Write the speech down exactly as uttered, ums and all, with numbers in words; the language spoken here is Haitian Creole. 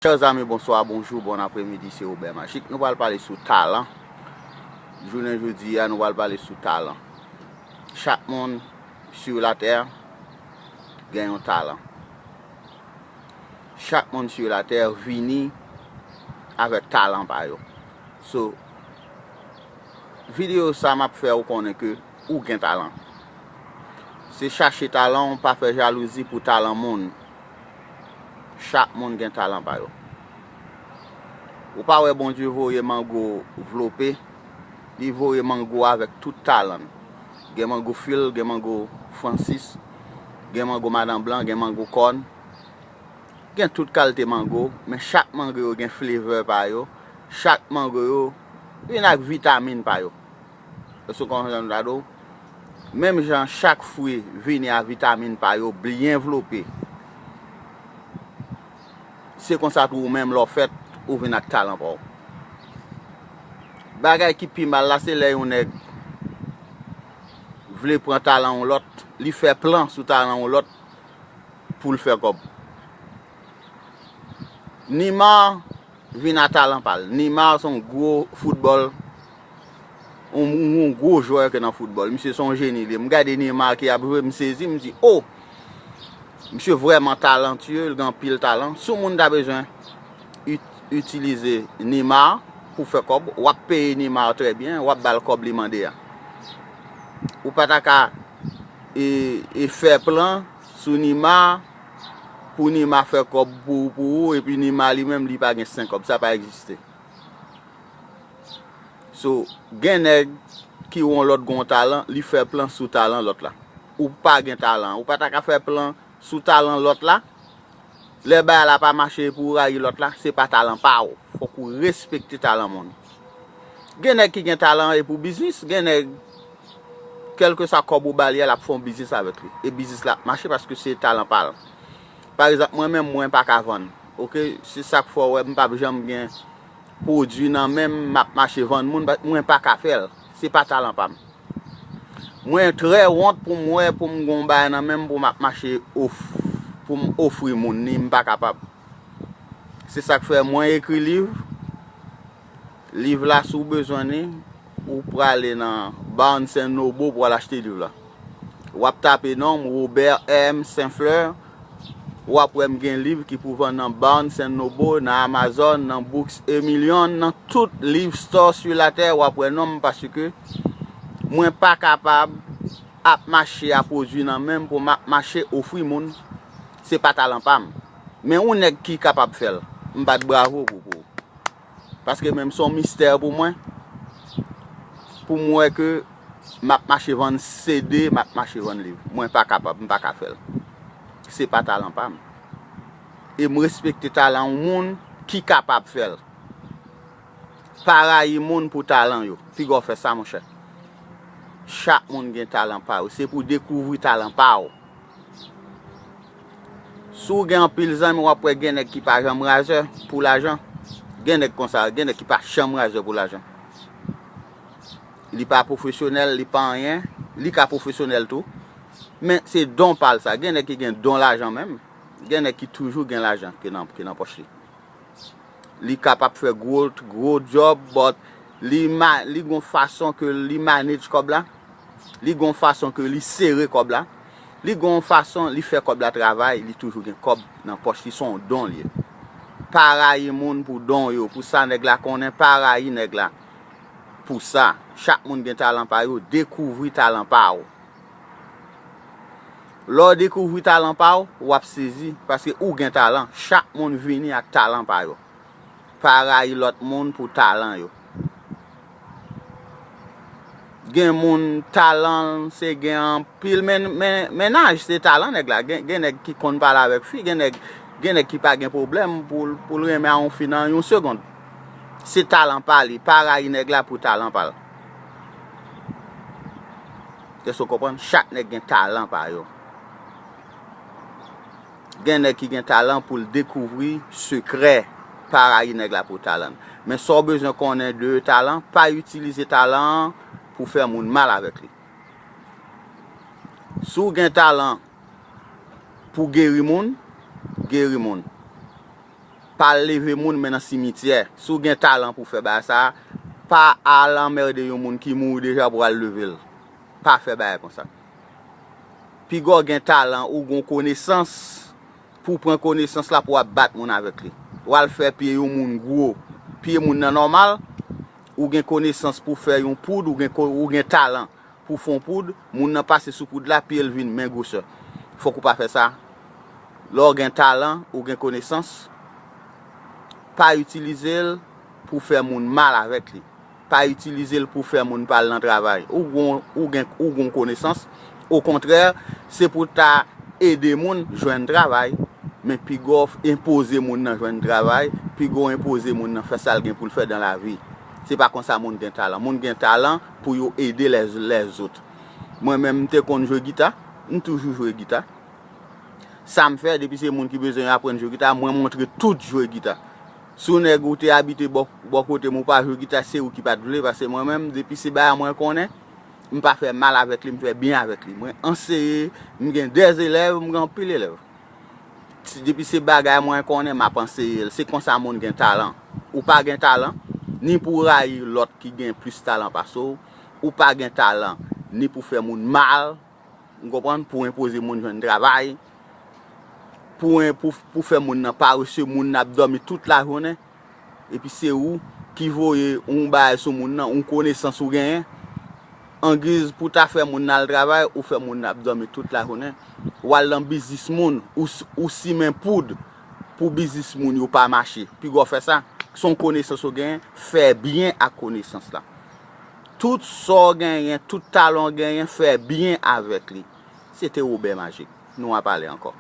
Chers amis, bonsoir, bonjour, bon après-midi, c'est Robert Magique. Nou pral pale sou talan. Jounen jodi a, nou pral pale sou talan. Chak moun sur la terre gen yon talan. Chak moun sur la terre vini avèk talan pa yo. So, videyo sa m ap fè ou konnen ke ou gen talan. Se chache talan w, pa fè jalouzi pou talan moun. Chak moun gen talan pa yo. Ou pa wè Bondye voye mango vlope, li voye mango avèk tout talan l. Gen mango Phil, gen mango Francis, gen mango Madan Blan, gen mango kòn. Gen tout kalite mango, men chak mango yo gen flavor pa yo. Chak mango yo vin ak vitamin pa yo. Èske w konprann sa m ta di w? Menm jan chak fwi vini a vitamin pa yo byen vlope. Se konsa tou ou menm lè w fèt, ou vin ak talan pa w. Bagay ki pi mal la, se lè yon nèg vle pran talan yon lòt, li fè plan sou talan yon lòt pou l fè kòb. Neymar vin a talan pa l. Neymar se yon gwo foutbòl, yon, yon gwo jwè ke nan foutbòl. Misye se yon jeni li ye. M gade Neymar ki ap jwe, m sezi, m di, "Oh! Misye vrèman talantye, l gen anpil talan." Si yon moun ta bezwen it-, itilize Neymar pou fè kòb, w ap peye Neymar trè byen, w ap ba l kòb li mande a. Ou pa ta ka e, e fè plan sou Neymar, pou Neymar fè kòb pou, pou ou, epi Neymar li menm, li pa gen senk kòb. Sa pa egziste. So, gen nèg ki wè yon lòt gen yon talan, li fè plan sou talan lòt la. Ou pa gen talan, ou pa ta ka fè plan sou talan lòt la. Lè bagay la pa mache epi w rayi lòt la, se pa talan pa w. Fòk ou respekte talan moun. Gen nèg ki gen talan e pou biznis, gen nèg, kèlkeswa kòb ou ba li a, l ap fè yon biznis avèk li. E biznis la ap mache paske se talan pa l. Pa egzanp, mwen menm, mwen pa ka vann. Oke, se sa k fè w wè m p ap janm gen pwodui nan men m, m ap mache vann moun, pa-, mwen pa ka fè l. Se pa talan pa m. Mwen trè wont pou m wè, pou m gen yon bagay nan men m, pou m ap mache of-, pou m ofri moun li, m pa kapab. Se sa k fè mwen ekri liv. Liv la, si w bezwen li, ou prale nan Barnes and Noble pou w al achte liv la. W ap tape non m, Robert M. Saint Fleur, w ap wè m gen liv ki pou vann nan Barnes and Noble, nan Amazon, nan Books A Million, nan tout liv store sur la terre, w ap wè non m, paske mwen pa kapab ap mache a pwodui nan men m pou m ap mache ofri moun. Se pa talan pa m. Men yon nèg ki kapab fè l, m bat bravo pou, pou ou. Paske menm se yon mistè pou mwen, pou m wè ke m ap mache vann C D, m ap mache vann liv. Mwen pa kapab, m pa ka fè l. Se pa talan pa m. E m respekte talan yon moun ki kapab fè l. Pa rayi moun pou talan yo. Piga w fè sa, monchè. Chak moun gen talan pa yo. Se pou dekouvri talan pa w. Si w gen anpil zanmi, w ap wè gen nèg ki pa janm razè pou lajan. Gen nèg konsa, gen nèg ki pa janm razè pou lajan. Li pa pwofesyonèl, li pa anyen. Li ka pwofesyonèl tou. Men se don pa l sa. Gen nèg ki gen don lajan menm. Gen nèg ki toujou gen lajan ke nan, ke nan pòch li. Li kapab fè gwo, gwo djòb, but li ma-, li gon fason ke li manage kòb la. Li gon fason ke li sere kòb la. Li gon fason li fè kòb la travay, li toujou gen kòb nan pòch li, se yon don li ye. Pa rayi moun pou don yo, pou sa nèg la konnen, pa rayi nèg la pou sa. Chak moun gen talan pa yo, dekouvri talan pa w. Lè w dekouvri talan pa w, w ap sezi, paske ou gen talan. Chak moun vini ak talan pa yo. Pa rayi lòt moun pou talan yo. Gen moun talan l se gen anpil men-, men-, mennaj, se talan nèg la. Gen, gen nèg ki konn pale avèk fi, gen nèg, gen nèg ki pa gen pwoblèm pou l, pou l renmen a yon fi nan yon segond. Se talan pa li, pa rayi nèg la pou talan pa l. Èske w konprann? Chak nèg gen talan pa yo. Gen nèg ki gen talan pou l dekouvri sekrè, pa rayi nèg la pou talan l. Men sa w bezwen konnen de talan, pa itilize talan an pou fè moun mal avèk li. Si w gen talan pou geri moun, geri moun. Pa al leve moun men nan simityè. Si w gen talan pou fè bagay sa, pa al anmède yon moun ki mouri deja pou al leve l. Pa fè bagay konsa. Piga w gen talan, ou gen konesans pou pran konesans la pou w ap bat moun avèk li. W al fè pye yon moun gwo. Pye moun nan nòmal, ou gen konesans pou fè yon poud, ou gen, ou gen talan pou fè yon poud, moun nan pase sou poud la, pye l vin men gwosè. Fòk ou pa fè sa. Lè w gen talan, ou gen konesans, pa itilize l pou fè moun mal avèk li. Pa itilize l pou fè moun pa al nan travay. Ou gon, ou gen, ou gon konesans. Okontrè, se pou ta ede moun jwenn travay. Men piga w enpoze moun nan jwenn travay, piga w enpoze moun nan fè sa l gen pou l fè dan lavi. Se pa konsa moun gen talan. Moun gen talan pou yo ede lèzòt. Mwen menm, m te konn jwe gita, m toujou jwe gita. Sa m fè, depi se moun ki bezwen aprann jwe gita, mwen montre tout jwe gita. Si w nèg ou te abite bò, bò kote m ou pa jwe gita, se ou ki pa t vle, paske mwen menm, depi se bagay mwen konnen, m pa fè mal avèk li, m fè byen avèk li. Mwen anseye, m gen dèz elèv, m gen anpil elèv. Depi se bagay mwen konnen, m ap anseye l. Se konsa moun gen talan. Ou pa gen talan, ni pou w rayi lòt ki gen plis talan pase w, ou pa gen talan, ni pou fè moun mal, ou konprann, pou enpoze moun jwenn travay, pou, pou, pou fè moun nan parese, moun nan ap dòmi tout lajounen, epi se ou ki voye yon bagay sou moun nan, yon konesans ou genyen, angiz pou ta fè moun nan al travay, ou fè moun nan ap dòmi tout lajounen, w al nan biznis moun, ou, ou simen poud pou biznis moun yo pa mache. Piga w fè sa, se yon konesans ou genyen, fè byen ak konesans la. Tout sa w genyen, tout talan w genyen, fè byen avèk li. Se te Wobè Majik. Nou a pale ankò.